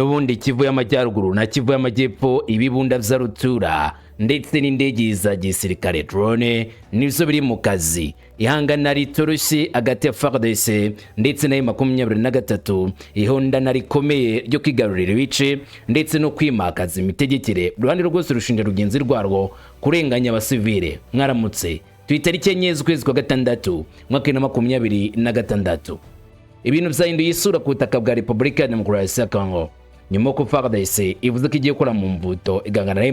N'ubundi Kivu y'Amajyaruguru na Kivu y'Amajyepfo, ibibunda vya rutura ndetse n'indege za gisirikare, drone, nizo biri mu kazi. Ihangana ritoroshye hagati ya FARDC ndetse na M23, ihondana rikomeye ryo kwigarurira ibice ndetse no kwimakaza imitegekere. Uruhande rwose rushinja rugenzi rwarwo kurenganya abasivile. Mwaramutse, turi tariki 4 z'ukwezi kwa gatandatu, mwaka 2026. Ibintu byahinduye isura ku butaka bwa Repubulika ya Demokarasi ya Congo nyuma y'uko FARDC ivuze ko igiye gukora mu mvuto igangana na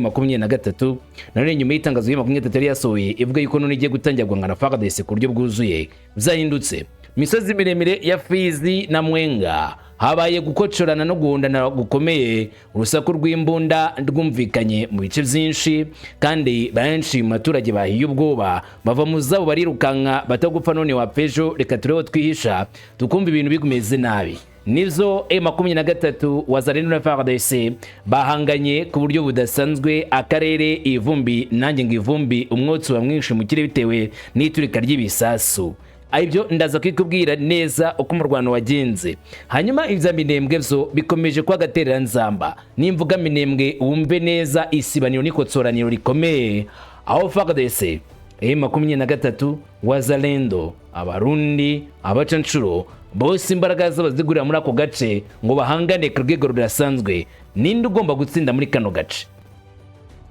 23. Nanone nyuma y'itangazo ya 23 yari yasohoye ivuga yuko none igiye gutangira guhangana na FARDC ku buryo bwuzuye, byahindutse. Imisozi miremire ya Fizi na Mwenga habaye gukocorana no guhundana gukomeye. Urusaku rw'imbunda rwumvikanye mu bice byinshi, kandi benshi mu baturage bahiye ubwoba, bava mu zabo barirukanka, batagupfa none wapfa ejo, reka turebe twihisha tukumva ibintu bimeze nabi. Nizo M23, Wazalendo na FARDC bahanganye ku buryo budasanzwe. Akarere ivumbi, nanjye ngo ivumbi, umwotsi wa mwinshi mu kirere bitewe n'iturika ry'ibisasu. Ibyo ndaza kwikubwira neza uko umurwano wagenze. Hanyuma ibya Minembwe byo bikomeje kuba agatereranzamba. Nimvuga Minembwe wumve neza isibaniro n'ikotsoraniro rikomeye, aho FARDC, M23, Wazalendo, Abarundi, abacanshuro bose imbaraga zabo zigurira muri ako gace ngo bahangane ku rwego rudasanzwe. Ninde ugomba gutsinda muri kano gace?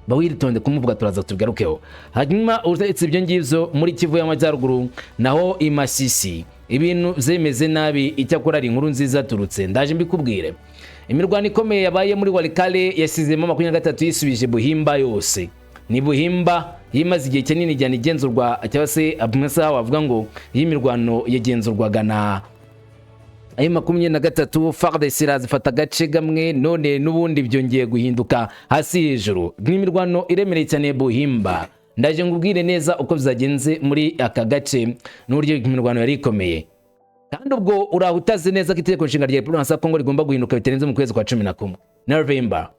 Bawitonde kumuvuga, turaza tubigarukeho. Hanyuma uretse ibyo ngibyo, muri Kivu y'Amajyaruguru naho i Masisi ibintu byemeze nabi. Icyakora ari inkuru nziza turutse, ndaje mbikubwire. Imirwano ikomeye yabaye muri Walikale yasizemo 23 yisubije Buhimba yose. Ni Buhimba yimaze igihe kinini cyane igenzurwa, cyangwa se amasaha wavuga ngo iyi mirwano yagenzurwaga na ayo 23. FARDC irazifata agace gamwe, none n'ubundi byongeye guhinduka hasi hejuru. N'imirwano iremereye cyane Buhimba. Ndaje ngubwire neza uko byagenze muri aka gace n'uburyo imirwano yari ikomeye. Kandi ubwo uraho utazi neza ko itegeko nshinga rya Repubulika ya Kongo rigomba guhinduka bitarenze mu kwezi kwa 11, November.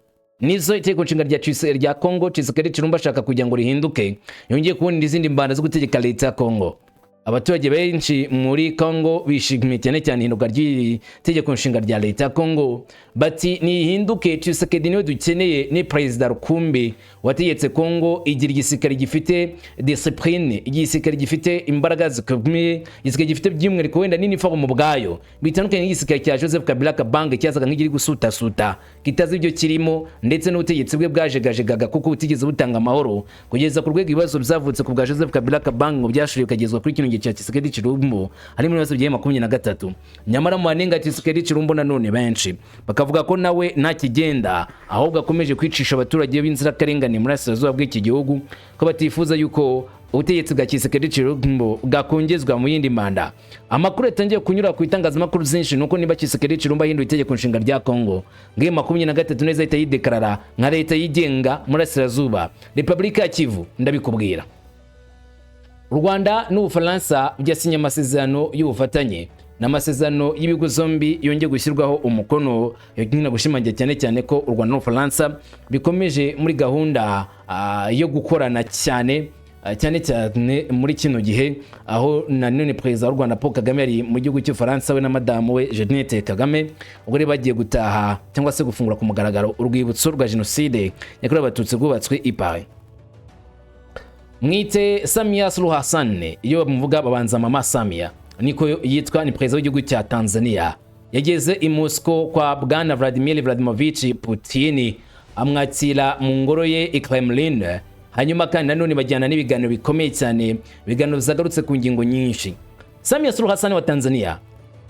Nizo itegeko nshinga rya Kongo, Tshisekedi Tshilombo ashaka kugira ngo rihinduke, yongeye kubona izindi mbanda zo gutegeka leta ya Kongo. Abaturage benshi muri Kongo bishimiye cyane cyane ihinduka ry'iri tegeko nshinga rya leta ya Kongo, bati nihinduke, Tshisekedi niwe dukeneye, ni perezida rukumbi wategetse Kongo igira igisirikare gifite discipline, igisirikare gifite imbaraga zikomeye, igisirikare gifite by'umwihariko wenda n'iniforume ubwayo, bitandukanye n'igisirikare cya Joseph Kabila Kabange cyazaga nk'igiri gusutasuta kitazi ibyo kirimo, ndetse n'ubutegetsi bwe bwajegajegaga kuko butigeze butanga amahoro kugeza ku rwego ibibazo byavutse ku bwa Joseph Kabila Kabange ngo byashoboye bikagezwa kuri kino gihe cya Tshisekedi Tshilombo, harimo ibibazo bya 23. Nyamara mu banenga Tshisekedi Tshilombo nanone benshi bakavuga ko nawe nta kigenda, ahubwo akomeje kwicisha abaturage b'inzirakarengane muri asirazuba bw'iki gihugu, ko batifuza yuko ubutegetsi bwa Tshisekedi Tshilombo bwakongezwa mu yindi manda. Amakuru yatangiye kunyura ku itangazamakuru byinshi nuko niba Tshisekedi Tshilombo ahinduye itegeko nshinga rya Kongo, ngiyo 23 neza ahita yidekarara nka leta yigenga muri asirazuba, Repubulika ya Kivu. Ndabikubwira. U Rwanda n'Ubufaransa byasinye amasezerano y'ubufatanye n'amasezerano y'ibigo zombi yongeye gushyirwaho umukono, yongera gushimangira cyane cyane ko u Rwanda n'Ubufaransa bikomeje muri gahunda yo gukorana cyane, cyane cyane muri kino gihe aho nanone perezida w'u Rwanda Paul Kagame yari mu gihugu cy'Ubufaransa, we na madamu we Jeannette Kagame, ubwo rero bagiye gutaha cyangwa se gufungura ku mugaragaro urwibutso rwa jenoside yakorewe Abatutsi rwubatswe i Paris. Mwite Samia Suluhu Hassan, iyo bamuvuga babanza Mama Samia, niko yitwa, ni perezida w'igihugu cya Tanzania. Yageze i Moscow kwa bwana Vladimir Vladimirovich Putin, amwakira mu ngoro ye i Kremlin. Hanyuma kandi nanone bajyana n'ibiganiro bikomeye cyane, ibiganiro byagarutse ku ngingo nyinshi. Samia Suluhu Hassan wa Tanzania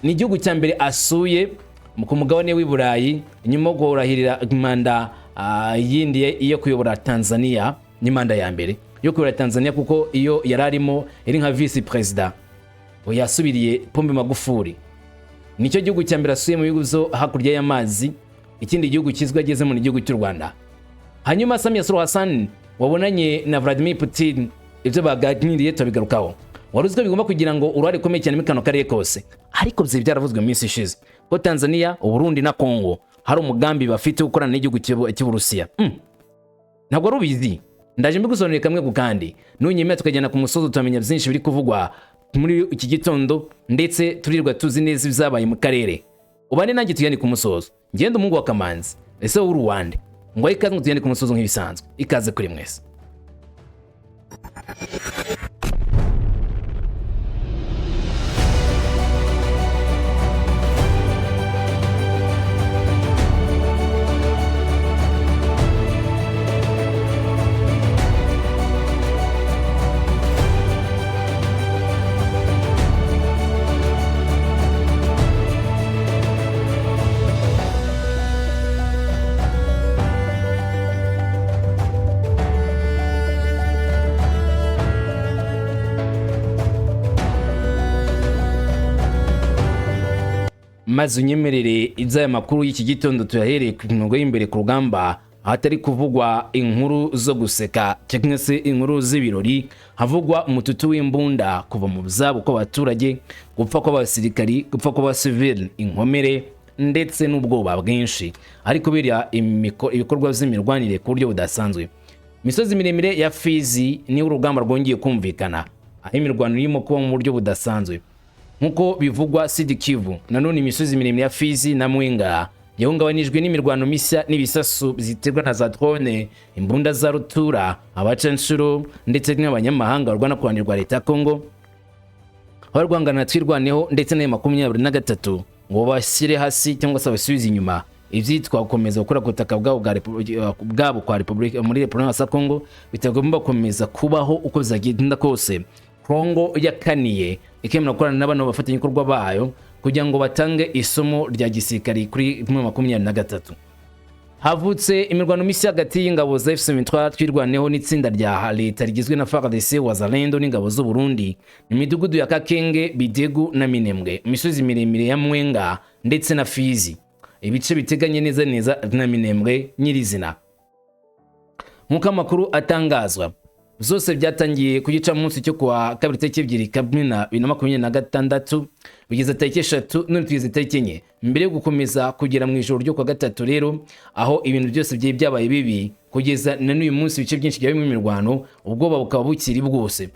ni igihugu cya mbere asuye ku mugabane w'i Burayi nyuma yo kurahirira manda yindi yo kuyobora Tanzania. Ni manda ya mbere yo kuyobora Tanzania, kuko iyo yari arimo yari nka vice perezida, yasubiriye Pombe Magufuli. Nicyo gihugu cya mbere asuye mu bihugu byo hakurya y'amazi. Ikindi gihugu kizwi agezemo ni igihugu cy'u Rwanda. Hanyuma Samia Suluhu Hassan wabonanye na Vladimir Putin, ibyo baganiriye turabigarukaho. Wari uzi ko bigomba kugira ngo uruhare rukomeye cyane muri kano karere kose, ariko byari byaravuzwe mu minsi ishize ko Tanzania, Uburundi na Congo hari umugambi bafite wo gukorana n'igihugu cy'Uburusiya. Ntabwo wari ubizi? Ndaje mbigusobanurire kamwe ku kandi. Nunyemera tukagenda ku musozi, turamenya byinshi biri kuvugwa muri iki gitondo, ndetse turirwa tuzi neza ibyabaye mu karere. Ubane nanjye tugende ku musozo. Ngende umuhungu wa Kamanzi, ese wowe uri uwande? Ngo ikaze, ngo tugende ku musozo nk'ibisanzwe. Ikaze kuri mwese. Maze unyemerere iby'aya makuru y'iki gitondo tuyahereye ku mirongo y'imbere ku rugamba, ahatari kuvugwa inkuru zo guseka cyangwa se inkuru z'ibirori. Havugwa umututu w'imbunda kuva mu byabo kw'abaturage, gupfa kw'abasirikari, gupfa kw'abasivili, inkomere ndetse n'ubwoba bwinshi, ariko biriya ibikorwa by'imirwanire ku buryo budasanzwe. Imisozi miremire ya Fizi niho urugamba rwongeye kumvikana, aho imirwano irimo kuba mu buryo budasanzwe nk'uko bivugwa. Sud Kivu nanone, imisozi miremire ya Fizi na Mwenga yahungabanijwe n'imirwano mishya n'ibisasu ziterwa na za drone, imbunda za rutura, abacanshuro ndetse n'abanyamahanga barwana ku ruhande rwa leta ya Kongo, abarwangana Twirwaneho ndetse na 23, ngo bashyire hasi cyangwa se basubize inyuma ibyitwa gukomeza gukora ku butaka bwabo bwabo kwa Republika muri Repubulika ya Kongo bitagomba gukomeza kubaho uko bizagenda kose. Kongo yakaniye ikemera gukorana n'abano bafatanyabikorwa bayo kugira ngo batange isomo rya gisirikari kuri 23. Havutse imirwano mishya hagati y'ingabo za M23 Twirwaneho n'itsinda rya leta rigizwe na FARDC, Wazalendo n'ingabo z'u Burundi mu midugudu ya Kakenge, Bidegu na Minembwe, imisozi miremire ya Mwenga ndetse na Fizi, ibice biteganye neza neza na Minembwe nyirizina. Nk'uko amakuru atangazwa, zose byatangiye ku gicamunsi cyo kuwa kabiri tariki 2 Kamena 2026, bigeze tariki 3, none tugeze tariki 4, mbere yo gukomeza kugera mu ijoro ryo kuwa gatatu rero, aho ibintu byose byari byabaye bibi kugeza na n'uyu munsi. Ibice byinshi byarimo imirwano, ubwoba bukaba bukiri bwose.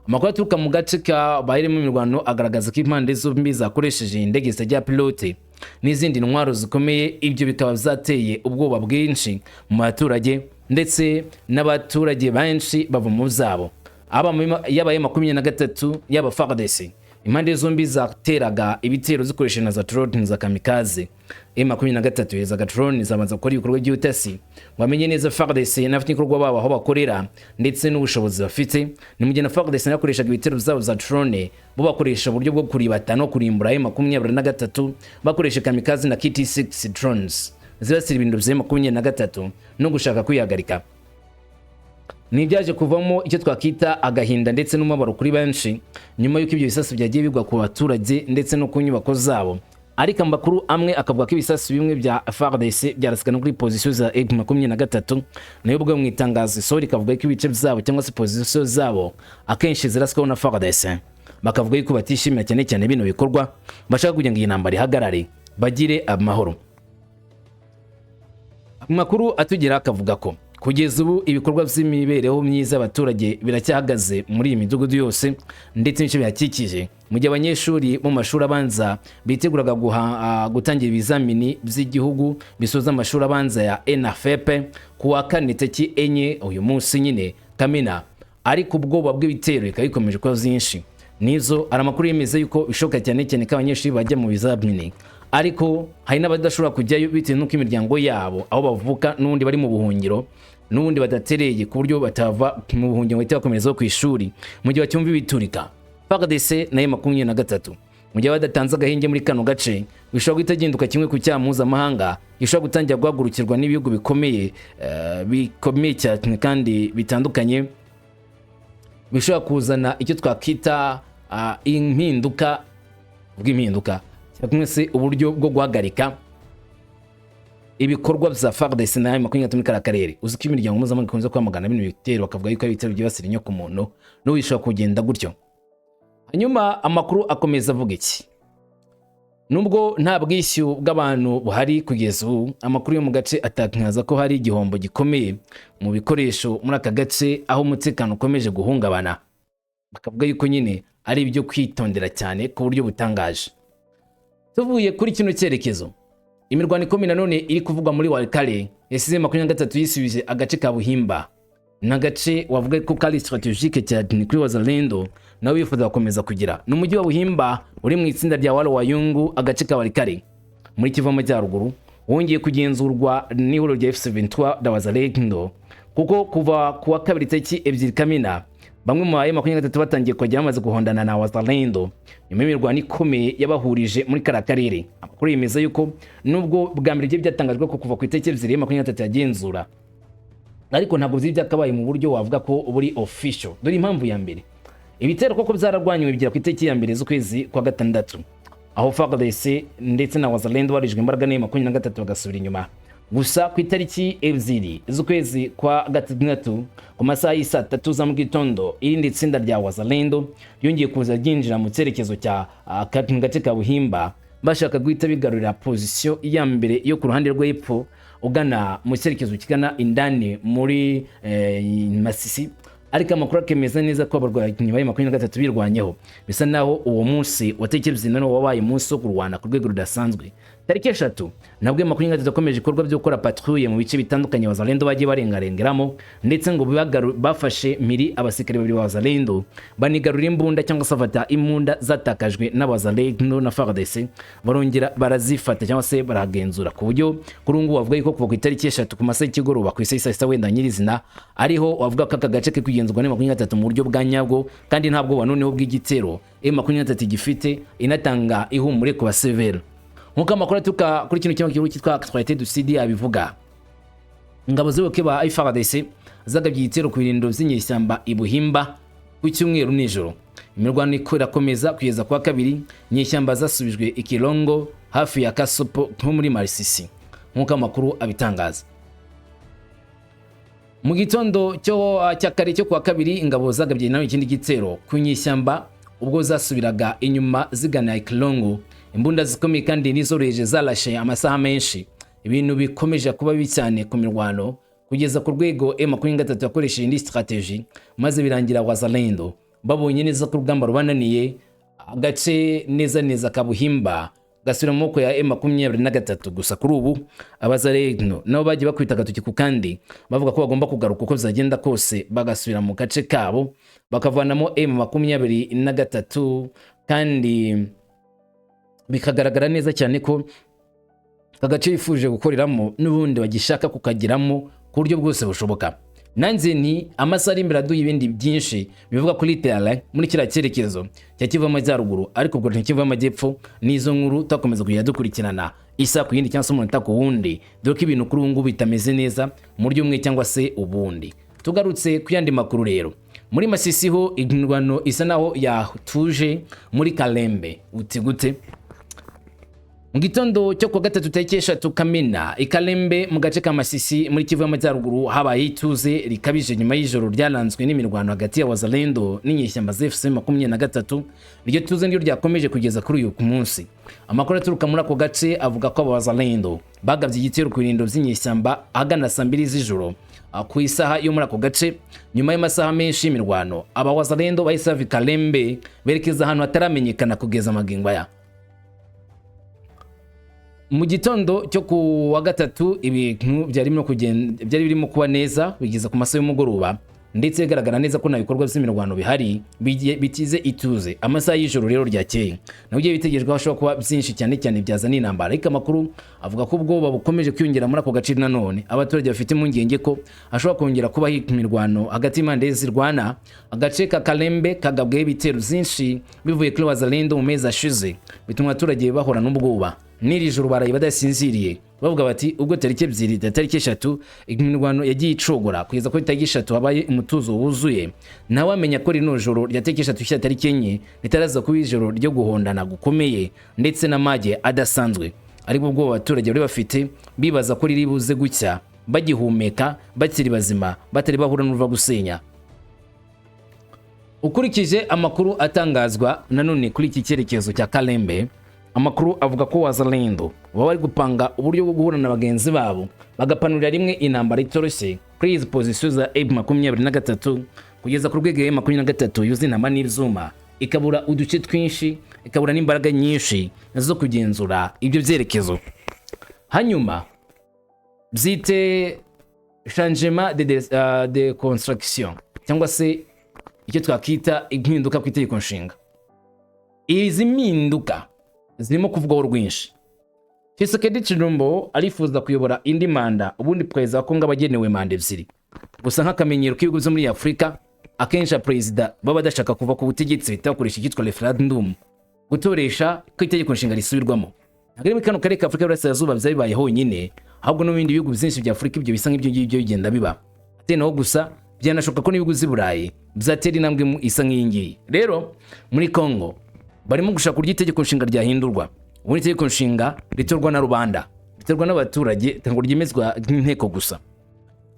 Amakuru aturuka mu gace kabayemo imirwano agaragaza ko impande zombi zakoresheje indege zitagira pilote n'izindi ntwaro zikomeye. Ibyo bikaba byateye ubwoba bwinshi mu baturage, ndetse n'abaturage benshi bava mu zabo, yaba 23, yaba FARDC. Impande zombi zateraga ibitero zikoresheje na za drone za kamikaze. M23 yoherezaga drone zabanza gukora ibikorwa by'ubutasi ngo bamenye neza FARDC n'abafatanyabikorwa babo aho bakorera ndetse n'ubushobozi bafite. Ni mu gihe na FARDC yakoreshaga ibitero byabo za drone, bo bakoresha uburyo bwo kuribata no kurimbura M23, bakoresha kamikaze na KT6 drones zibasira ibintu bya 23 no gushaka kwihagarika. Ni ibyaje kuvamo icyo twakita agahinda ndetse n'umubabaro kuri benshi, nyuma y'uko ibyo bisasu byagiye bigwa ku baturage ndetse no ku nyubako zabo. Ariko amakuru amwe akavuga ko ibisasu bimwe bya FARDC byarasika no kuri position za M23, nayo ubwo mu itangazo isohora ikavuga ko ibice byabo cyangwa se position zabo akenshi ziraswaho na FARDC. Bakavuga yuko batishimira cyane cyane bino bikorwa, bashaka kugira ngo iyi ntambara ihagarare, bagire amahoro. Amakuru atugera akavuga ko kugeza ubu ibikorwa by'imibereho myiza y'abaturage biracyahagaze muri iyi midugudu yose ndetse n'ibice bihakikije, mu gihe abanyeshuri bo mu mashuri abanza biteguraga gutangira ibizamini by'igihugu bisoza amashuri abanza ya ENAFEP ku wa kane tariki 4, uyu munsi nyine Kamena, ariko ubwoba bw'ibitero bikaba bikomeje kuba byinshi. Nizo hari amakuru yemeza yuko bishoboka cyane cyane ko abanyeshuri bajya mu bizamini, ariko hari n'abadashobora kujyayo bitewe n'uko imiryango yabo aho bavuka n'ubundi bari mu buhungiro, n'ubundi badatereye ku buryo batava mu buhungiro ngo bahite bakomerezaho ku ishuri mu gihe bacyumva ibiturika. FARDC nayo 23, mu gihe badatanze agahenge muri kano gace, bishobora guhita gihinduka kimwe ku cyaha mpuzamahanga gishobora gutangira guhagurukirwa n'ibihugu bikomeye, bikomeye cyane kandi bitandukanye, bishobora kuzana icyo twakita impinduka bw'impinduka cyangwa se uburyo bwo guhagarika ibikorwa bya FARDC na 23 muri kariya karere. Uzi ko imiryango mpuzamahanga ikunze kwamagana bino bitero, bakavuga yuko ari ibitero byibasira inyoko muntu, n'ubu bishobora kugenda gutyo. Hanyuma amakuru akomeza avuga iki? Nubwo nta bwishyu bw'abantu buhari kugeza ubu, amakuru yo mu gace atangaza ko hari igihombo gikomeye mu bikoresho muri aka gace, aho umutekano ukomeje guhungabana. Bakavuga yuko nyine ari ibyo kwitondera cyane ku buryo butangaje. Tuvuye kuri kino cyerekezo, Imirwano ikomeye nanone iri kuvugwa muri Walikale yasize 23 yisubije agace ka Buhimba, ni agace wavuga ko kari stratégique cyane kuri Wazalendo, nabo bifuza gukomeza kugira. Ni umujyi wa Buhimba uri mu itsinda rya Walo Wayungu, agace ka Walikale muri Kivu Amajyaruguru, wongeye kugenzurwa n'ihuriro rya AFC/M23 na Wazalendo, kuko kuva ku wa kabiri tariki 2 Kamena bamwe mu ba M23 batangiye kujya bamaze guhondana na Wazalendo nyuma y'imirwano ikomeye yabahurije muri kariya karere. Amakuru yemeza yuko nubwo bwa mbere byari byatangajwe ko kuva ku itariki 2 23 yagenzura, ariko ntabwo byari byakabaye mu buryo wavuga ko buri official. Dore impamvu ya mbere: ibitero koko byararwanywe bigera ku itariki ya 1 z'ukwezi kwa gatandatu, aho FARDC ndetse na Wazalendo barijwe imbaraga n'iyo 23 bagasubira inyuma. Gusa ku itariki 2 z'ukwezi kwa gatandatu ku masaha y'isaa 3 za mu gitondo, irindi tsinda rya Wazalendo ryongeye kuza ryinjira mu cyerekezo cya mu gace ka Buhimba, bashaka guhita bigarurira position ya mbere yo ku ruhande rw'epfo ugana mu cyerekezo kigana indani muri Masisi. Ariko amakuru akemeza neza ko abarwanyi ba 23 birwanyeho, bisa naho uwo munsi wa tariki 2 nawo wabaye umunsi wo kurwana ku rwego rudasanzwe. Tariki 3 nabwo 23 yakomeje ibikorwa byo gukora patrouille mu bice bitandukanye Wazalendo bagiye barengarengeramo, ndetse ngo bafashe miri abasirikare babiri ba Wazalendo, banigarura imbunda cyangwa se bafata imbunda zatakajwe n'Abazalendo na FARDC, barongera barazifata cyangwa se baragenzura, ku buryo kuri ubu ngubu bavuga yuko kuva ku itariki 3 ku masaha y'ikigoroba, ku isaha y'i saa sita wenda nyirizina, ariho wavuga ko aka gace kari kugenzurwa na 23 mu buryo bwa nyabwo, kandi nta bwoba noneho bw'igitero M23 gifite, inatanga ihumure ku basivili. Nk'uko amakuru aturuka kuri kino kinyamakuru cyitwa Actualité du Sud abivuga, ingabo z'ubuke ba FARDC zagabye igitero ku birindiro by'inyeshyamba i Buhimba ku cyumweru nijoro. Imirwano irakomeza kugeza kuwa kabiri, inyeshyamba zasubijwe i Kirongo hafi ya Kasopo nko muri Masisi, nk'uko amakuru abitangaza. Mu gitondo cyo cya kare cyo kuwa kabiri, ingabo zagabye nawe ikindi gitero ku nyeshyamba ubwo zasubiraga inyuma zigana Ikilongo. Imbunda zikomeye kandi n'izoroheje zarashe amasaha menshi. Ibintu bikomeje kuba bibi cyane ku mirwano kugeza ku rwego M23 yakoresheje indi strategy, maze birangira Wazalendo babonye neza ko urugamba rubananiye, agace neza neza kabuhimba gasubira mu maboko ya M23. Gusa kuri ubu Abazalendo nabo bagiye bakwita agatoki ku kandi, bavuga ko bagomba kugaruka uko bizagenda kose, bagasubira mu gace kabo bakavanamo M23, kandi bikagaragara neza cyane ko aka gace bifuje gukoreramo n'ubundi bagishaka kukageramo ku buryo bwose bushoboka. Nanze nti amasaha ari imbere aduha ibindi byinshi bivuga kuri terrain muri kiriya cyerekezo cya Kivu Amajyaruguru, ariko ubwo Kivu Amajyepfo n'izo nkuru twakomeza kujya dukurikirana isaha ku yindi cyangwa se umunota ku wundi, dore ko ibintu kuri ubu ngubu bitameze neza mu buryo bumwe cyangwa se ubundi. Tugarutse ku yandi makuru rero, muri Masisi ho imirwano isa naho yatuje muri Kalembe. Uti gute? Mu gitondo cyo kuwa gatatu tariki 3 Kamena, i Kalembe mu gace ka Masisi muri Kivu y'Amajyaruguru habaye ituze rikabije nyuma y'ijoro ryaranzwe n'imirwano hagati ya Wazalendo n'inyeshyamba za AFC 23. Iryo tuze niryo ryakomeje kugeza kuri uyu munsi. Amakuru aturuka muri ako gace avuga ko aba Wazalendo bagabye igitero ku birindiro by'inyeshyamba ahagana saa 2 z'ijoro ku isaha yo muri ako gace. Nyuma y'amasaha menshi y'imirwano, aba Wazalendo bahise bava i Kalembe berekeza ahantu hataramenyekana kugeza magingo aya. Mu gitondo cyo ku wa gatatu ibintu byari birimo kuba neza bigeza ku masaha y'umugoroba, ndetse bigaragara neza ko nta bikorwa by'imirwano bihari, bitize ituze. Amasaha y'ijoro rero ryakeye nabwo bigiye bitegerejwe ko hashobora kuba byinshi cyane cyane byazana intambara, ariko amakuru avuga ko ubwoba bukomeje kwiyongera muri ako gace. Nanone abaturage bafite impungenge ko hashobora kongera kubaho imirwano hagati y'impande zirwana. Agace ka Kalembe kagabweho ibitero byinshi bivuye kuri Wazalendo mu mezi ashize, bituma abaturage bahorana ubwoba. N'iri joro baraye badasinziriye, bavuga bati ubwo tariki 2 na tariki 3 imirwano yagiye icogora kugeza kuri tariki 3 habaye umutuzo wuzuye, nawe amenya ko rino joro rya tariki 3 ushyira tariki 4 ritaraza kuba ijoro ryo guhondana gukomeye ndetse n'amage adasanzwe. Ariko ubwo abaturage bari bafite bibaza ko riri buze gucya bagihumeka, bakiri bazima, batari bahura n'uruva gusenya. Ukurikije amakuru atangazwa nanone kuri iki cyerekezo cya Kalembe, amakuru avuga ko Wazalendo baba bari gupanga uburyo bwo guhura na bagenzi babo bagapanurira rimwe intambara itoroshye kuri izi position za M23, kugeza ku rwego M23 yuzuye intama n'ibyuma, ikabura uduce twinshi, ikabura n'imbaraga nyinshi zo kugenzura ibyo byerekezo. Hanyuma byite changement de construction cyangwa se icyo twakita impinduka ku itegeko nshinga. Izi mpinduka zirimo kuvugwaho rwinshi. Tshisekedi Tshilombo arifuza kuyobora indi manda. Ubundi perezida wa Kongo aba agenewe manda ebyiri gusa. Nk'akamenyero k'ibihugu byo muri Afurika, akenshi perezida baba badashaka kuva ku butegetsi bahita bakoresha icyitwa referendum, gutoresha ko itegeko nshinga risubirwamo. Ntabwo ari muri kano karere ka Afurika y'Uburasirazuba byaba bibaye honyine, ahubwo no mu bindi bihugu byinshi bya Afurika ibyo bisa nk'ibyo ngibyo bigenda biba. Atari naho gusa, byanashoboka ko n'ibihugu by'i Burayi byatera intambwe isa nk'iyi ngiyi. Rero muri Congo barimo gushaka uburyo itegeko nshinga ryahindurwa. Ubundi itegeko nshinga ritorwa na rubanda, ritorwa n'abaturage, ntabwo ryemezwa n'inteko gusa.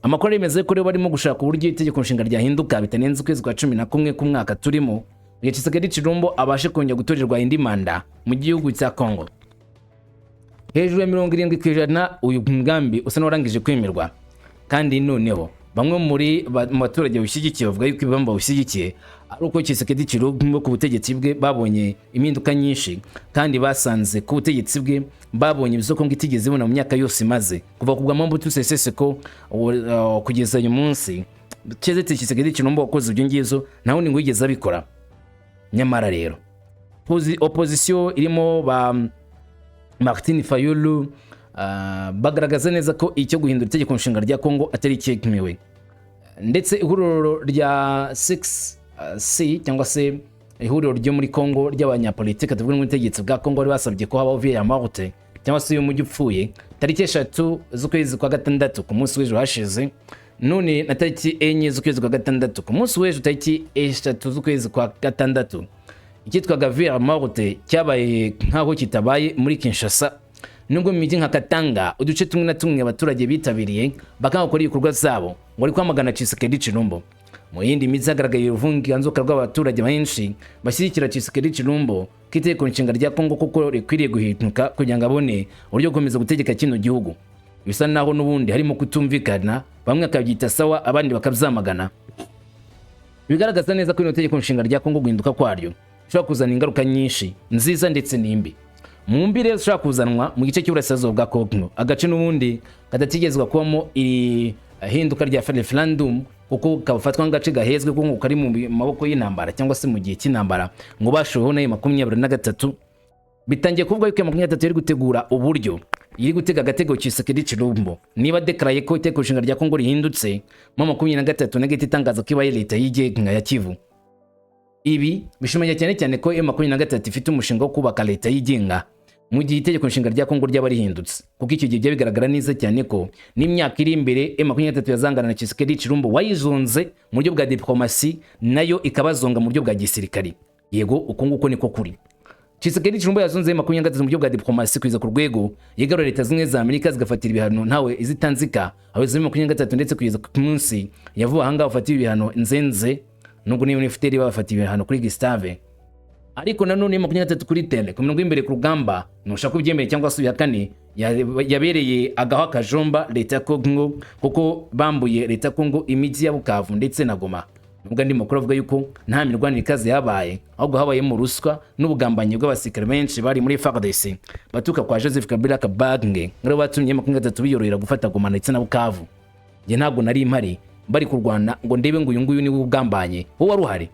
Amakuru aremeza ko rero barimo gushaka uburyo itegeko nshinga ryahinduka bitarenze ukwezi kwa 11 k'umwaka turimo, kugira Tshisekedi Tshilombo abashe kongera gutorerwa indi manda mu gihugu cya Congo. Hejuru ya 70% uyu mugambi usa n'uwarangije kwemerwa, kandi noneho bamwe mu baturage bawushyigikiye bavuga yuko impamvu bawushyigikiye ari uko Tshisekedi Tshilombo ku butegetsi bwe babonye impinduka nyinshi, kandi basanze ku butegetsi bwe babonye ibyo Kongo itigeze ibona mu myaka yose imaze kuva ku bwa Mobutu Sese Seko kugeza uyu munsi. Keretse Tshisekedi Tshilombo wakoze ibyo ngibyo, nta wundi ngo wigeze abikora. Nyamara rero opposition irimo ba Martin Fayulu bagaragaza neza ko icyo guhindura itegeko nshinga rya Congo atari cyemewe, ndetse ihuriro rya 6C cyangwa se ihuriro ryo muri Congo ry'abanyapolitike tuvuga n'ubutegetsi bwa Congo bari basabye ko habaho ville morte cyangwa se uyu mujyi upfuye tariki 3 z'ukwezi kwa gatandatu, ku munsi w'ejo hashize, none na tariki 4 z'ukwezi kwa gatandatu, ku munsi w'ejo tariki 3 z'ukwezi kwa gatandatu. Icyitwaga ville morte cyabaye nk'aho kitabaye muri Kinshasa, nubwo mu mijyi nka Katanga, uduce tumwe na tumwe, abaturage bitabiriye bakanga gukora ibikorwa zabo ngo bari kwamagana Tshisekedi Tshilombo. Mu yindi mijyi hagaragaye uruvunganzoka rw'abaturage benshi bashyigikira Tshisekedi Tshilombo ko itegeko nshinga rya Kongo kuko rikwiriye guhinduka kugira ngo abone uburyo bwo gukomeza gutegeka kino gihugu. Bisa naho n'ubundi harimo kutumvikana, bamwe bakabyita sawa, abandi bakabyamagana, bigaragaza neza ko rino tegeko nshinga rya Kongo guhinduka kwaryo bishobora kuzana ingaruka nyinshi nziza ndetse n'imbi. Mu mbi rero zishobora kuzanwa mu gice cy'uburasirazuba bwa Kongo, agace n'ubundi kadategerezwa kubamo iri hinduka rya referendum kuko kafatwa nk'agace gahezwe, kuko ngo kari mu maboko y'intambara cyangwa se mu gihe cy'intambara ngo bashoweho nayo 23. Bitangiye kuvuga yuko 23 iri gutegura uburyo iri gutega agatego Tshisekedi Tshilombo. Niba déclaré ko itegeko nshinga rya Kongo rihindutse, mu 23 nagahita itangaza ko ibaye leta yigenga ya Kivu. Ibi bishimangira cyane cyane ko M23 ifite umushinga wo kubaka leta yigenga mu gihe itegeko nshinga rya Kongo ryaba rihindutse, kuko icyo gihe byaba bigaragara neza cyane ko n'imyaka iri imbere M23 yazangana na Tshisekedi Tshilombo wayizonze mu buryo bwa diplomasi, nayo ikabazonga mu buryo bwa gisirikari. Yego, uko nguko niko kuri. Tshisekedi Tshilombo yazonze M23 mu buryo bwa diplomasi kugeza ku rwego yigarura Leta Zimwe za Amerika zigafatira ibihano ntawe izitanzika abayobozi ba 23, ndetse kugeza ku munsi yavuba ahangaha bafatiwe ibihano nzenze, nubwo niyo FDLR babafatiye ibihano kuri Gustave. Ariko nanone 23 kuri terrain, ku mirongo y'imbere ku rugamba, ntushaka kubyemera cyangwa se ubihakane, yabereye agaho akajomba leta ya Kongo, kuko bambuye leta ya Kongo imijyi ya Bukavu ndetse na Goma, nubwo andi makuru avuga yuko nta mirwanire ikaze yabaye, ahubwo habayemo ruswa n'ubugambanyi bw'abasirikare benshi bari muri FARDC baturuka kwa Joseph Kabila Kabange, ngabo batumye 23 biyorohera gufata Goma ndetse na Bukavu. Njye ntabwo nari mpari bari kurwana ngo ndebe ngo uyu nguyu niwe ugambanye, wowe wari uhari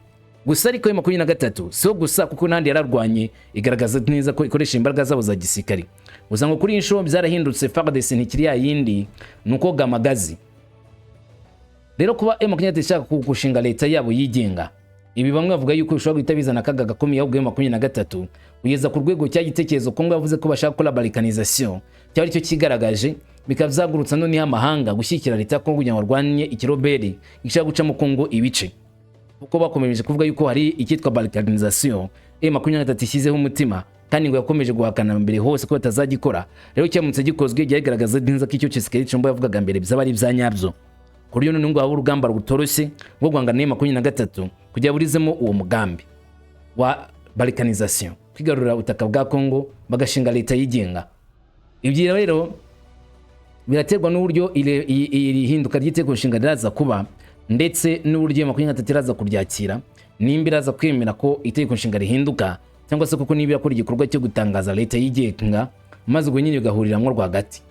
gusa. Ariko 23 si gusa, kuko n'andi yararwanye, igaragaza neza ko ikoresha imbaraga zabo za gisirikare gusa. Ngo kuri iyi nshuro byarahindutse, FARDC ntikiri ya yindi, nuko gamagazi. Rero kuba M23 ishaka gushinga leta yabo yigenga, ibi bamwe bavuga yuko bishobora guhita bizana akaga gakomeye ahubwo M23, kugeza ku rwego cya gitekerezo Kongo yavuze ko bashaka gukora balkanisation cyaba aricyo kigaragaje, bikaba byagurutsa noneho amahanga gushyigikira leta ya Kongo kugira ngo barwanye ikiroberi gishaka gucamo Kongo ibice, kuko bakomeje kuvuga yuko hari icyitwa balkanisation M23 ishyizeho umutima, kandi ngo yakomeje guhakana mbere hose ko batazagikora. Rero cyamutse gikozwe, byagaragaza neza ko icyo Tshisekedi Tshilombo yavugaga mbere byaba ari ibya nyabyo, ku buryo noneho ngo haba urugamba rutoroshye rwo guhangana na 23 kugira burizemo uwo mugambi wa balkanisation, kwigarurira ubutaka bwa Kongo bagashinga leta yigenga. Ibyo rero biraterwa n'uburyo iri hinduka ry'itegeko nshinga riraza kuba, ndetse n'uburyo 23 iraza kuryakira, nimba iraza kwemera ko itegeko nshinga rihinduka, cyangwa se kuko niba irakora igikorwa cyo gutangaza leta yigenga, maze ubwo nyine bigahuriramwo rwagati.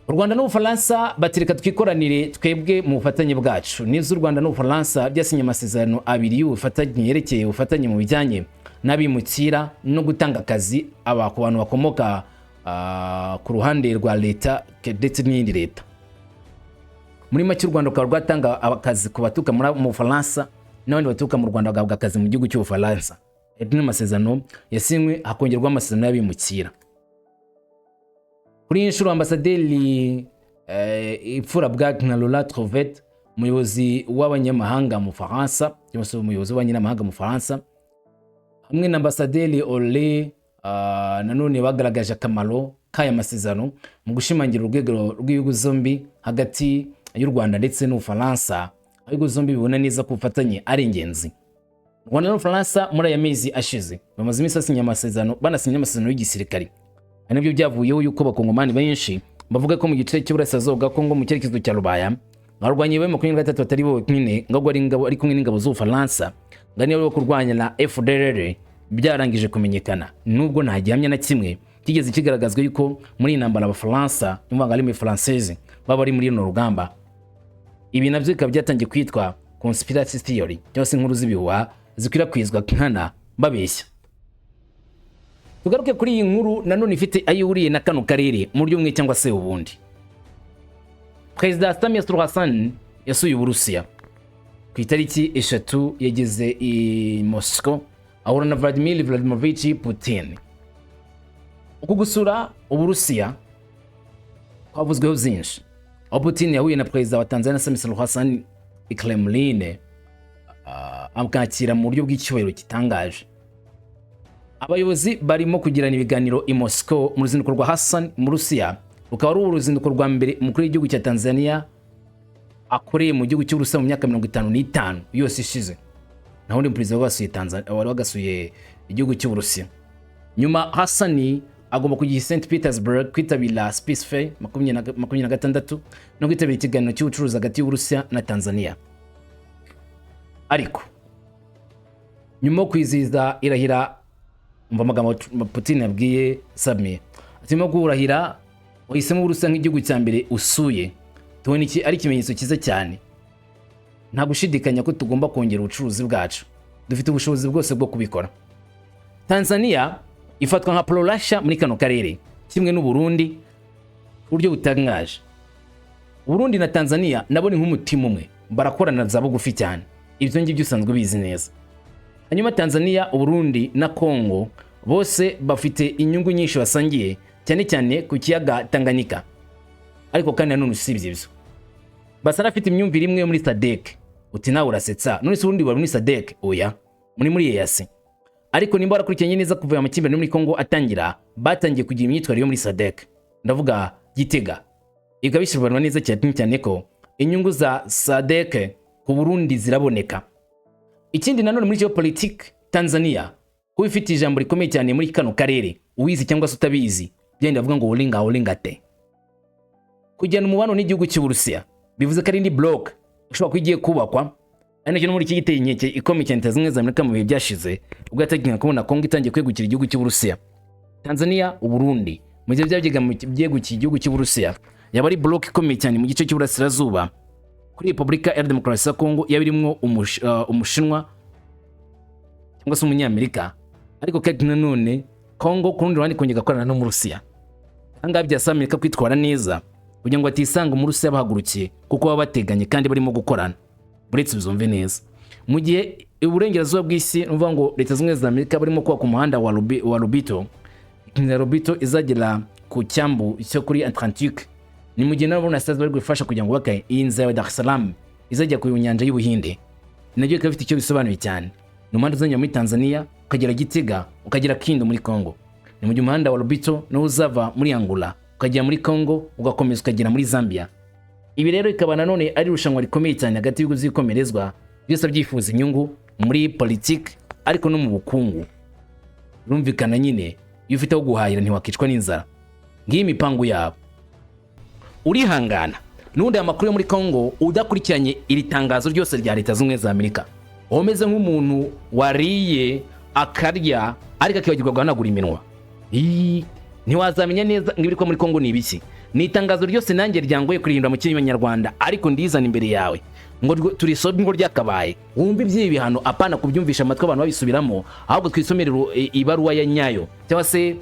U Rwanda n'Ubufaransa batereka twikoranire twebwe mu bufatanye bwacu. Nizo u Rwanda n'Ubufaransa byasinye amasezerano abiri y'ubufatanye yerekeye ubufatanye mu bijyanye n'abimukira no gutanga akazi aba ku bantu bakomoka ku ruhande rwa leta ndetse n'iyindi leta. Muri make, u Rwanda rukaba rwatanga akazi ku baturuka mu Bufaransa, n'abandi baturuka mu Rwanda bagahabwa akazi mu gihugu cy'Ubufaransa. Aya ni amasezerano yasinywe, hakongerwa amasezerano y'abimukira. Kuri iyi nshuro, ambasaderi Ipfura Bwak na Laura Trovet, umuyobozi w'abanyamahanga mu Faransa, cyangwa se umuyobozi w'abanyamahanga mu Faransa, hamwe na ambasaderi Ole, nanone bagaragaje akamaro k'aya masezerano mu gushimangira urwego rw'ibihugu zombi hagati y'u Rwanda ndetse n'Ubufaransa, aho ibihugu zombi bibona neza ko ubufatanye ari ingenzi. U Rwanda n'Ubufaransa muri aya mezi ashize bamaze iminsi basinya amasezerano, banasinya amasezerano y'igisirikare. Ari nabyo byavuyeho yuko abakongomani benshi bavuga ko mu gice cy'uburasirazuba bwa Kongo, mu cyerekezo cya Rubaya, abarwanyi ba 23 batari bonyine, ngo ari ingabo ari kumwe n'ingabo z'Ubufaransa, ngo nibo kurwanya na FDLR. Byarangije kumenyekana, nubwo nta gihamya na kimwe kigeze kigaragazwa, yuko muri iyi ntambara Abafaransa, n'umuvanga armée française, baba bari muri runo rugamba. Ibi nabyo bikaba byatangiye kwitwa conspiracy theory, cyangwa se inkuru z'ibihuha zikwirakwizwa nkana babeshya. Tugaruke kuri iyi nkuru nanone ifite ayo ihuriye na kano karere mu buryo bumwe cyangwa se ubundi. Perezida Samia Suluhu Hassan yasuye Uburusiya ku itariki 3. Yageze i Moscow, ahura na Vladimir Vladimirovich Putin. Uku gusura Uburusiya kwavuzweho byinshi, aho Putin yahuye na perezida wa Tanzania Samia Suluhu Hassan i Kremlin, amwakira mu buryo bw'icyubahiro gitangaje. Abayobozi barimo kugirana ibiganiro i Moscow mu ruzinduko rwa Hassan mu Rusiya, rukaba ari uruzinduko rwa mbere umukuru w'igihugu cya Tanzania akoreye mu gihugu cy'Uburusiya mu myaka 55 yose ishize. Naho undi perezida wagasuye Tanzania, wari wagasuye igihugu cy'Uburusiya. Nyuma Hassan agomba kujya i St Petersburg kwitabira Space Fair 26 no kwitabira ikiganiro cy'ubucuruzi hagati y'Uburusiya na Tanzania. Ariko nyuma yo kwizihiza irahira, umva amagambo Putin yabwiye Samia, ati: "Nyuma yo kurahira wahisemo Uburusiya nk'igihugu cya mbere usuye. Tubona iki ari ikimenyetso cyiza cyane. Nta gushidikanya ko tugomba kongera ubucuruzi bwacu. Dufite ubushobozi bwose bwo kubikora." Tanzania ifatwa nka pro-Russia muri kano karere, kimwe n'u Burundi ku buryo butangaje. Burundi na Tanzania nabo ni nk'umutima umwe, barakorana za bugufi cyane. Ibyo ngibyo usanzwe ubizi neza. Hanyuma Tanzania, Uburundi na Congo bose bafite inyungu nyinshi basangiye, cyane cyane ku kiyaga Tanganyika. Ariko kandi nanone usibye ibyo, basa n'afite imyumvire imwe yo muri SADC. Uti: "Nawe urasetsa, none se ubundi bari muri SADC?" Oya, muri EAC. Ariko nimba warakurikiranye neza, kuva amakimbirane muri Congo atangira, batangiye kugira imyitwarire yo muri SADC, ndavuga Gitega. Ikaba bisobanura neza cyane cyane ko inyungu za SADC ku Burundi ziraboneka. Ikindi nanone, muri geopolitique, Tanzania kuba ifite ijambo rikomeye cyane muri kano karere, uwizi cyangwa se utabizi, byenda bavuga ngo ulinga ulinga te. Kujyana umubano n'igihugu cy'Uburusiya bivuze ko ari indi bloc ishobora kuba igiye kubakwa, ari nacyo no muri iki giteye inkeke ikomeye cyane Leta Zunze Ubumwe za Amerika mu bihe byashize, ubwo yateganyaga kubona Kongo itangiye kwegukira igihugu cy'Uburusiya. Tanzania, Uburundi, mu gihe byaba byegukiye igihugu cy'Uburusiya, yaba ari bloc ikomeye cyane mu gice cy'uburasirazuba kuri Repubulika ya Demokarasi ya Kongo, yaba irimo Umushinwa cyangwa se Umunyamerika. Ariko kandi nanone Kongo ku rundi ruhande ikongera igakorana n'Umurusiya. Ahangaha byasaba Amerika kwitwara neza kugira ngo batisanga Umurusiya bahagurukiye, kuko baba bateganye kandi barimo gukorana. Uretse bizumve neza, mu gihe iburengerazuba bw'isi, ni ukuvuga ngo Leta Zunze Ubumwe za Amerika, barimo kubaka umuhanda wa Lobito, inzira ya Lobito izagera ku cyambu cyo kuri Atlantique, ni mu gihe nabo na bari gufasha kugira ngo bubake iyi nzira ya Dar es Salaam izajya ku nyanja y'Ubuhinde. Nabyo bikaba bifite icyo bisobanuye cyane. Ni umuhanda uzajya muri Tanzania, ukagera Gitega, ukagera Kindu muri Congo. Ni mu gihe umuhanda wa Lobito nawo uzava muri Angola, ukagera muri Congo, ugakomeza ukagera muri Zambia. Ibi rero bikaba nanone ari irushanwa rikomeye cyane hagati y'ibihugu by'ibikomerezwa, byose byifuza inyungu muri politiki ariko no mu bukungu. Birumvikana nyine, iyo ufite aho guhahira ntiwakicwa n'inzara. Ngiyi imipangu yabo. Urihangana n'ubundi aya makuru yo muri Congo, udakurikiranye iri tangazo ryose rya Leta Zunze Ubumwe za Amerika, uba umeze nk'umuntu wariye akarya ariko akibagirwa guhanagura iminwa. Ii, Ntiwazamenya neza ngo ibiri kuba muri Kongo ni ibiki. Ni itangazo ryose nanjye ryangoye kurihindura mu Kinyarwanda, ariko ndizana imbere yawe ngo turisome ngo ryakabaye, wumve iby'ibi bihano, apana kubyumvisha amatwi abantu babisubiramo, ahubwo twisomere ibaruwa ya nyayo cyangwa se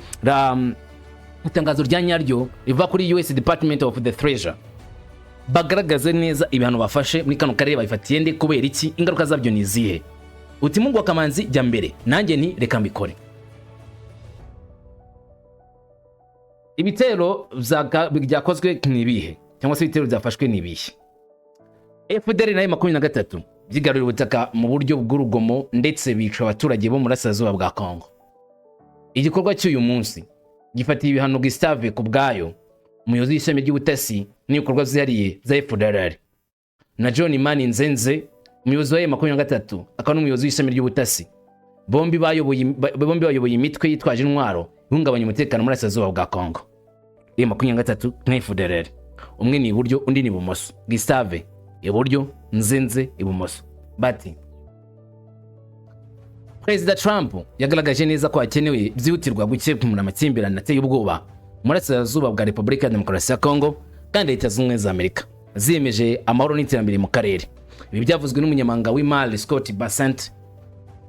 itangazo rya nyaryo riva kuri US Department of the Treasury, bagaragaze neza ibihano bafashe muri kano karere, babifatiye nde, kubera iki, ingaruka zabyo ni izihe. Uti: "Mungu wa Kamanzi, jya mbere." Nanjye nti: "Reka mbikore." Ibitero byakozwe ni ibihe, cyangwa se ibitero byafashwe ni ibihe? FDLR nayo 23 byigarurira ubutaka mu buryo bw'urugomo ndetse bica abaturage bo mu burasirazuba bwa Congo. Igikorwa cy'uyu munsi gifatiye ibihano Gustave Kubwayo, umuyobozi w'ishami ry'ubutasi n'ibikorwa byihariye bya FDLR, na John Mani Nzenze, umuyobozi wa 23 akaba n'umuyobozi w'ishami ry'ubutasi. Bombi bayoboye imitwe yitwaje intwaro ihungabanya umutekano muri burasirazuba bwa Congo. M23 na FDLR, umwe ni iburyo, undi ni ibumoso. Gustave iburyo, Nzenze ibumoso. Bati: Perezida Trump yagaragaje neza ko hakenewe byihutirwa gukemura amakimbirane ateye ubwoba mu burasirazuba bwa Repubulika ya Demokarasi ya Congo, kandi Leta Zunze Ubumwe za Amerika ziyemeje amahoro n'iterambere mu karere. Ibi byavuzwe n'umunyamabanga w'imari Scott Bessent.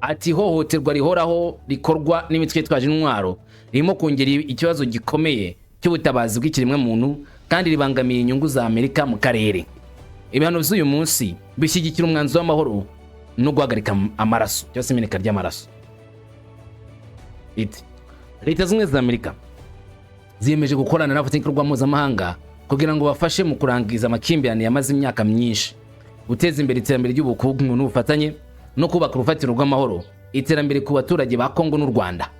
Ati: "Ihohoterwa rihoraho rikorwa n'imitwe yitwaje intwaro ririmo kongera ikibazo gikomeye cy'ubutabazi bw'ikiremwamuntu kandi ribangamiye inyungu za Amerika mu karere. Ibihano by'uyu munsi bishyigikira umwanzuro w'amahoro no guhagarika amaraso cyangwa se imeneka ry'amaraso." Iti: "Leta Zunze Ubumwe za Amerika ziyemeje gukorana n'abafatanyabikorwa mpuzamahanga kugira ngo bafashe mu kurangiza amakimbirane yamaze imyaka myinshi, guteza imbere iterambere ry'ubukungu n'ubufatanye, no kubaka urufatiro rw'amahoro, iterambere ku baturage ba Kongo n'u Rwanda.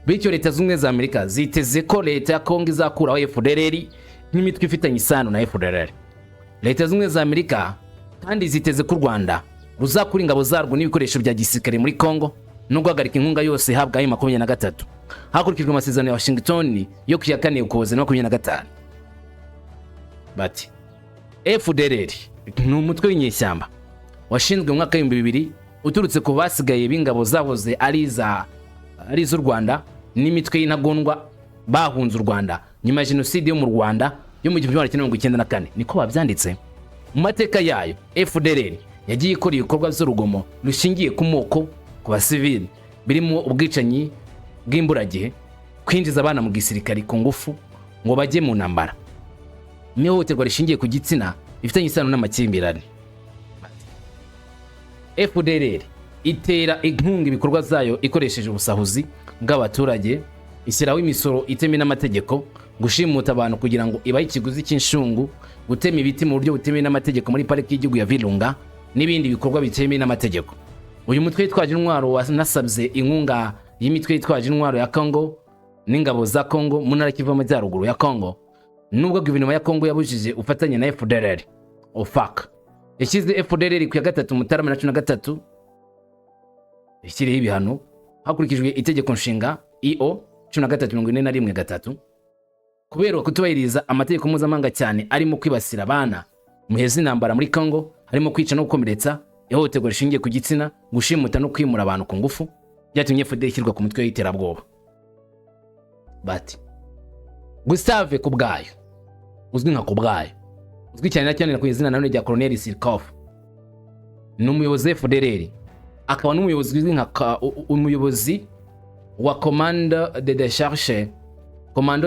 Bityo Leta Zunze Ubumwe za Amerika ziteze ko leta ya Kongo izakuraho FDLR n'imitwe ifitanye isano na FDLR. Leta Zunze Ubumwe za Amerika kandi ziteze ko u Rwanda ruzakura ingabo zarwo n'ibikoresho bya gisirikare muri Kongo no guhagarika inkunga yose ihabwa M23 hakurikijwe amasezerano ya Washington yo ku ya 4 Ukuboza 25." Bati: FDLR ni umutwe w'inyeshyamba washinzwe mu mwaka w'2000, uturutse ku basigaye b'ingabo zahoze ari iz'u Rwanda n'imitwe y'intagondwa bahunze u Rwanda nyuma ya jenoside yo mu Rwanda yo mu 1994, niko babyanditse. Mu mateka yayo, FDLR yagiye ikora ibikorwa by'urugomo rushingiye ku moko ku basivili, birimo ubwicanyi bw'imburagihe, kwinjiza abana mu gisirikari ku ngufu ngo bajye mu ntambara, n'ihohoterwa rishingiye ku gitsina bifitanye isano n'amakimbirane. FDLR itera inkunga ibikorwa zayo ikoresheje ubusahuzi bw'abaturage, ishyiraho imisoro itemewe n'amategeko, gushimuta abantu kugira ngo ibahe ikiguzi cy'inshungu, gutema ibiti mu buryo butemewe n'amategeko muri Pariki y'Igihugu ya Virunga n'ibindi bikorwa bitemewe n'amategeko. Uyu mutwe witwaje intwaro wanasabye inkunga y'imitwe yitwaje intwaro ya Congo n'ingabo za Congo mu ntara Kivu y'Amajyaruguru ya Congo. Nubwo guverinoma ya Congo yabujije ubufatanye na FDLR, OFAC yashyize FDLR ku ya 3 Mutarama na 13 ishyiriyeho ibihano hakurikijwe itegeko nshinga IO 13 41 3 kubera kutubahiriza amategeko mpuzamahanga, cyane arimo kwibasira abana mu bihe z'intambara muri Congo, harimo kwica no gukomeretsa, ihohoterwa rishingiye ku gitsina, gushimuta no kwimura abantu ku ngufu. Byatumye FDLR ishyirwa ku mutwe w'iterabwoba. Bati: Gustave Kubwayo, uzwi nka Kubwayo, uzwi cyane na cyane ku izina nanone rya Colonel Sirkov, ni umuyobozi wa FDLR, akaba n'umuyobozi uzwi nka umuyobozi wa commando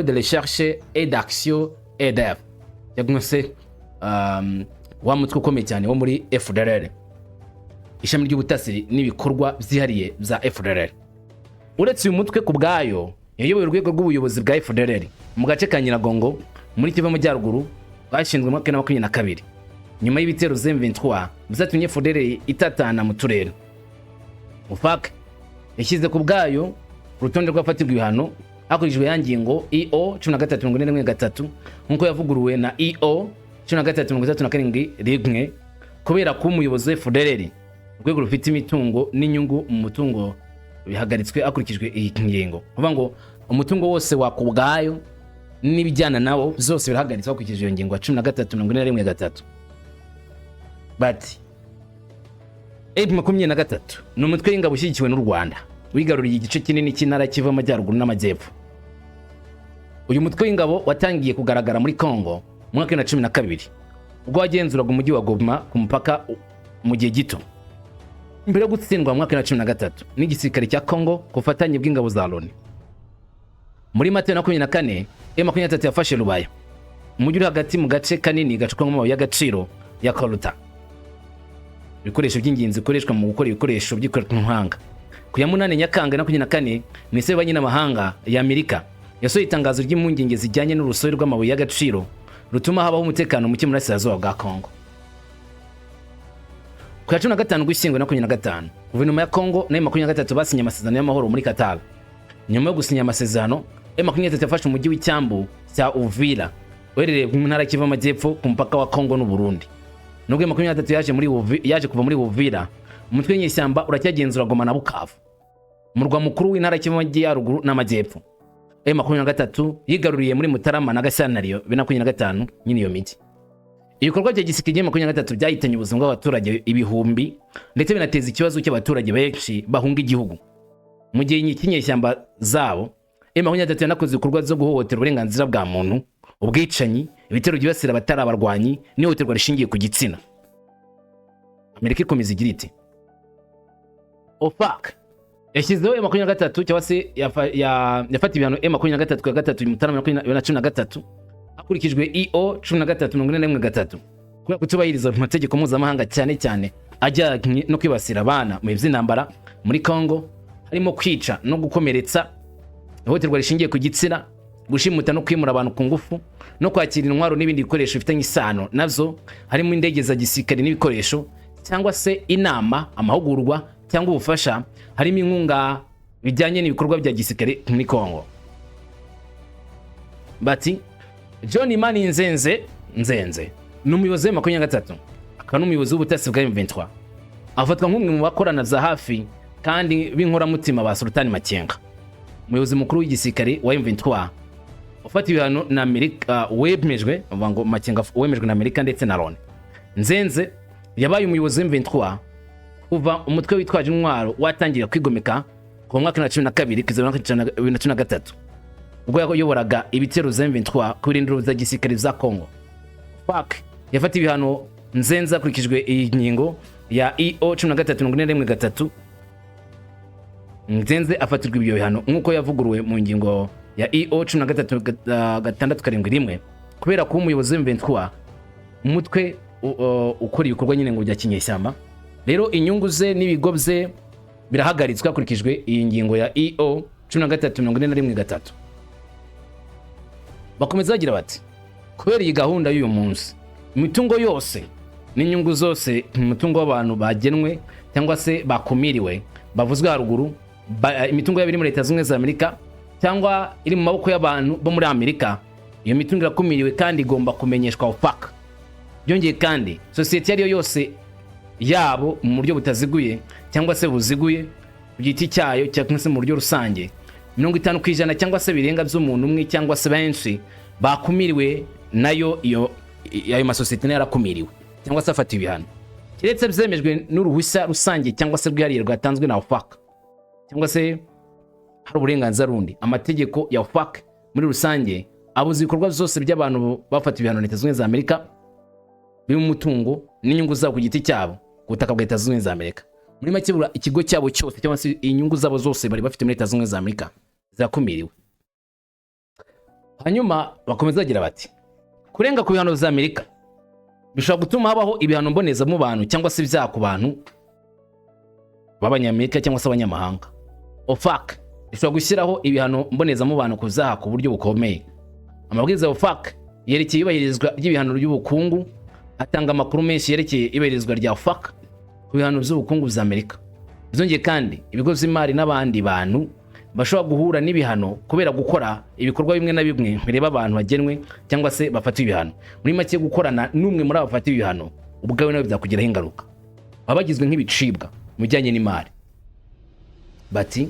de recherche et d'action EDF, cyangwa se wa mutwe ukomeye cyane wo muri FDLR, ishami ry'ubutasi n'ibikorwa byihariye bya FDLR. Uretse uyu mutwe, ku bwayo yayoboye urwego rw'ubuyobozi bwa FDLR mu gace ka Nyiragongo muri Kivu y'Amajyaruguru, bwashinzwe mu mwaka wa 2022 nyuma y'ibitero M23 byatumye FDLR itatana mu turere. OFAC yashyize ku bwayo urutonde rw'abafatirwa ibihano hakurikijwe ya ngingo IO 13 41 3 nk'uko yavuguruwe na IO 13 67 1. Kubera kuba umuyobozi wa FDLR, urwego rufite imitungo n'inyungu mu mutungo bihagaritswe hakurikijwe iyi ngingo. Kuvuga ngo umutungo wose wa Kubwayo n'ibijyana nawo byose birahagaritswe hakurikijwe iyo ngingo ya 13 41 3. Bati: M23 ni umutwe w'ingabo ushyigikiwe n'u Rwanda, wigaruriye igice kinini cy'intara Kivu Amajyaruguru n'Amajyepfo. Uyu mutwe w'ingabo watangiye kugaragara muri Congo mu mwaka wa 2012, ubwo wagenzuraga umujyi wa Goma ku mupaka mu gihe gito, mbere yo gutsindwa mu mwaka wa 2013 n'igisirikare cya Congo ku bufatanye bw'ingabo za Loni. Muri Mata 24, M23 yafashe Rubaya, umujyi uri hagati mu gace kanini gacukwamo amabuye y'agaciro ya coltan, ibikoresho by'ingenzi bikoreshwa mu gukora ibikoresho by'ikoranabuhanga. Ku ya 8 Nyakanga 24, Minisiteri y'Ububanyi n'Amahanga ya Amerika yasohoye itangazo ry'impungenge zijyanye n'urusobe rw'amabuye y'agaciro rutuma habaho umutekano muke mu burasirazuba bwa Congo. Ku ya 15 Ugushyingo 25, guverinoma ya Congo na M23 basinye amasezerano y'amahoro muri Qatar. Nyuma yo gusinya amasezerano, M23 yafashe umujyi w'icyambu cya Uvira uherereye mu ntara Kivu y'Amajyepfo ku mupaka wa Congo n'u Burundi. Nubwo M23 yaje kuva muri Uvira, umutwe w'inyeshyamba uracyagenzura Goma na Bukavu, umurwa mukuru w'intara Kivu y'Amajyaruguru n'Amajyepfo. M23 yigaruriye muri Mutarama na Gashyantare 2025 nyine iyo mijyi. Ibikorwa bya gisirikare bya 23 byahitanye ubuzima bw'abaturage ibihumbi, ndetse binateza ikibazo cy'abaturage benshi bahunga igihugu. Mu gihe cy'inyeshyamba zabo, M23 yanakoze ibikorwa byo guhohotera uburenganzira bwa muntu, ubwicanyi, ibitero byibasira abatari abarwanyi n'ihohoterwa rishingiye ku gitsina. Amerika ikomeza igira iti: OFAC yashyizeho M23, cyangwa se yafatiye ibihano M23 ku ya 3 Mutarama 2013, hakurikijwe EO 1341-3, kubera kutubahiriza amategeko mpuzamahanga, cyane cyane ajyanye no kwibasira abana mu by'intambara muri Congo, harimo kwica no gukomeretsa, ihohoterwa rishingiye ku gitsina, gushimuta no kwimura abantu ku ngufu, no kwakira intwaro n'ibindi bikoresho bifitanye isano nazo, harimo indege za gisirikare n'ibikoresho, cyangwa se inama, amahugurwa cyangwa ubufasha, harimo inkunga, bijyanye n'ibikorwa bya gisirikare muri Congo. Bati John Imani Nzenze Nzenze ni umuyobozi wa 23, akaba n'umuyobozi w'ubutasi bwa M23. Afatwa nk'umwe mu bakorana za hafi kandi b'inkoramutima ba Sultani Makenga, umuyobozi mukuru w'igisirikare wa M23 ufata ibihano na Amerika, wemejwe, bavuga ngo Makenga wemejwe na Amerika ndetse na Loni. Nzenze yabaye umuyobozi wa M23 kuva umutwe witwaje intwaro watangira kwigomeka ku mwaka wa 2012 kugeza mu mwaka wa 2013, ubwo yayoboraga ibitero za M23 ku birindiro bya gisirikare za Congo. FAC yafatiye ibihano Nzenze hakurikijwe iyi ngingo ya EO 1341-3. Nzenze afatirwa ibyo bihano nk'uko yavuguruwe mu ngingo ya EO 13.671, kubera kuba umuyobozi wa M23, umutwe ukora ibikorwa nyine ngo bya kinyeshyamba. Rero inyungu ze n'ibigo bye birahagaritswe hakurikijwe iyi ngingo ya EO 1341-3. Bakomeza bagira bati: kubera iyi gahunda y'uyu munsi, imitungo yose n'inyungu zose, umutungo w'abantu bagenwe cyangwa se bakumiriwe bavuzwe haruguru, imitungo yabo iri muri Leta Zunze Ubumwe za Amerika cyangwa iri mu maboko y'abantu bo muri Amerika, iyo mitungo irakumiriwe kandi igomba kumenyeshwa OFAC. Byongeye kandi, sosiyete iyo ari yo yose yabo mu buryo butaziguye cyangwa se buziguye, ku giti cyayo cyangwa se mu buryo rusange, 50% cyangwa se birenga by'umuntu umwe cyangwa se benshi bakumiriwe nayo, iyo ayo masosiyete nayo yarakumiriwe cyangwa se afatiwe ibihano, keretse byemejwe n'uruhushya rusange cyangwa se rwihariye rwatanzwe na OFAC, cyangwa se hari uburenganzira rundi. Amategeko ya OFAC muri rusange abuza ibikorwa byose by'abantu bafatiwe ibihano Leta Zunze Ubumwe za Amerika birimo umutungo n'inyungu zabo ku giti cyabo ku butaka bwa Leta Zunze Ubumwe za Amerika. Muri make, bura ikigo cyabo cyose cyangwa se inyungu zabo zose bari bafite muri Leta Zunze Ubumwe za Amerika zirakumiriwe. Hanyuma bakomeza bagira bati: kurenga ku bihano bya Amerika bishobora gutuma habaho ibihano mbonezamubano cyangwa se ibyaha ku bantu b'Abanyamerika cyangwa se abanyamahanga. OFAC ishobora gushyiraho ibihano mbonezamubano ku byaha ku buryo bukomeye. Amabwiriza ya OFAC yerekeye iyubahirizwa ry'ibihano by'ubukungu atanga amakuru menshi yerekeye iyubahirizwa rya OFAC ku bihano by'ubukungu bya Amerika. Byongeye kandi, ibigo by'imari n'abandi bantu bashobora guhura n'ibihano kubera gukora ibikorwa bimwe na bimwe bireba abantu bagenwe cyangwa se bafatiwe ibihano. Muri make, gukorana n'umwe muri abo bafatiwe ibihano ubwawe nawe byakugiraho ingaruka, baba bagizwe nk'ibicibwa mu bijyanye n'imari. Bati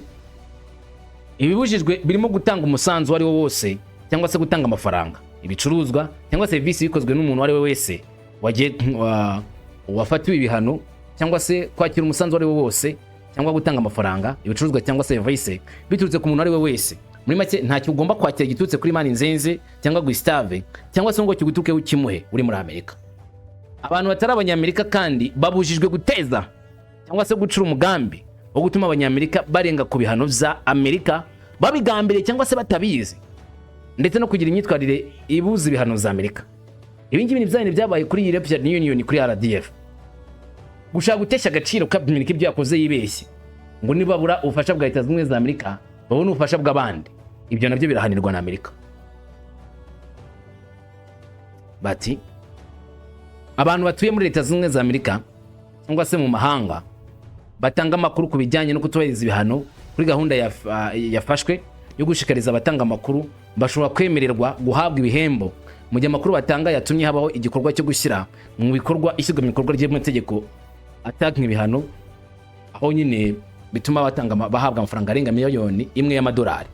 ibibujijwe birimo gutanga umusanzu uwo ari wo wose cyangwa se gutanga amafaranga, ibicuruzwa cyangwa serivisi bikozwe n'umuntu uwo ari we wese wafatiwe ibihano, cyangwa se kwakira umusanzu uwo ari wo wose cyangwa gutanga amafaranga, ibicuruzwa cyangwa serivisi biturutse ku muntu uwo ari we wese. Muri make, ntacyo ugomba kwakira giturutse kuri Mani Nzenze cyangwa Gustave, cyangwa se ngo kiguturukeho ukimuhe uri muri Amerika. Abantu batari Abanyamerika kandi babujijwe guteza cyangwa se gucura umugambi wo gutuma Abanyamerika barenga ku bihano bya Amerika babigambiriye cyangwa se batabizi, ndetse no kugira imyitwarire ibuza ibihano za Amerika. Ibi ngibi ni bya bintu byabaye kuri European Union, kuri RDF, gushaka gutesha agaciro ko Amerika ibyo yakoze yibeshye, ngo nibabura ubufasha bwa Leta Zunze Ubumwe za Amerika babone ubufasha bw'abandi. Ibyo nabyo birahanirwa na Amerika. Bati abantu batuye muri Leta Zunze Ubumwe za Amerika cyangwa se mu mahanga batanga amakuru ku bijyanye no kutubahiriza ibihano kuri gahunda yafashwe yo gushishikariza abatanga amakuru, bashobora kwemererwa guhabwa ibihembo mu gihe amakuru batanga yatumye habaho igikorwa cyo gushyira mu bikorwa ishyirwa mu bikorwa ry'amategeko atanga ibihano, aho nyine bituma batanga bahabwa amafaranga arenga miliyoni 1 y'amadolari.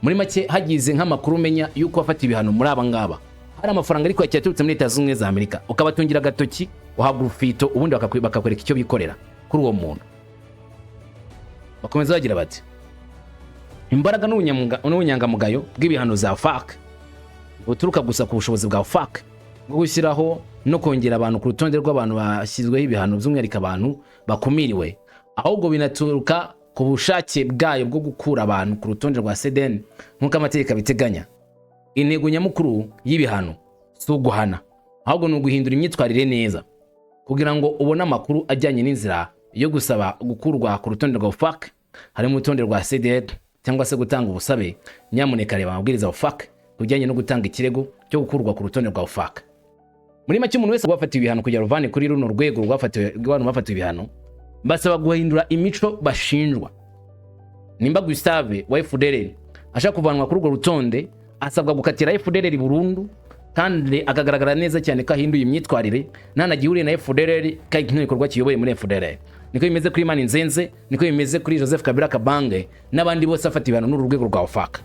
Muri make, hagize nk'amakuru umenya y'uko wafata ibihano muri aba ngaba hari amafaranga ariko yaturutse muri Leta Zunze Ubumwe za Amerika, ukabatungira agatoki, uhabwa urufito, ubundi bakakwereka icyo bikorera kuri uwo muntu. Bakomeza bagira bati imbaraga n'ubunyangamugayo bw'ibihano za OFAC buturuka gusa ku bushobozi bwa OFAC bwo gushyiraho no kongera abantu ku rutonde rw'abantu bashyizweho ibihano, by'umwihariko abantu bakumiriwe, ahubwo binaturuka ku bushake bwayo bwo gukura abantu ku rutonde rwa CDN nk'uko amategeko abiteganya. Intego nyamukuru y'ibihano si uguhana, ahubwo ni uguhindura imyitwarire neza. Kugira ngo ubone amakuru ajyanye n'inzira yo gusaba gukurwa ku rutonde rwa OFAC harimo urutonde rwa CDN cyangwa se gutanga ubusabe, nyamuneka reba amabwiriza ya OFAC ku bijyanye no gutanga ikirego cyo gukurwa ku rutonde rwa OFAC. Muri make, umuntu wese wafatiwe ibihano, kugira ruvane kuri runo rwego rwafatiwe rw'abantu bafatiwe ibihano, basaba guhindura imico bashinjwa. Nimba Gustave wa FDLR ashaka kuvanwa kuri urwo rutonde, asabwa gukatira FDLR burundu, kandi akagaragara neza cyane ko ahinduye imyitwarire, ntanagihuriye na FDLR kandi n'igikorwa kiyoboye muri FDLR. Niko bimeze kuri Mani Nzenze, niko bimeze kuri Joseph Kabila Kabange n'abandi bose afata ibihano n'uru rwego rwa OFAC.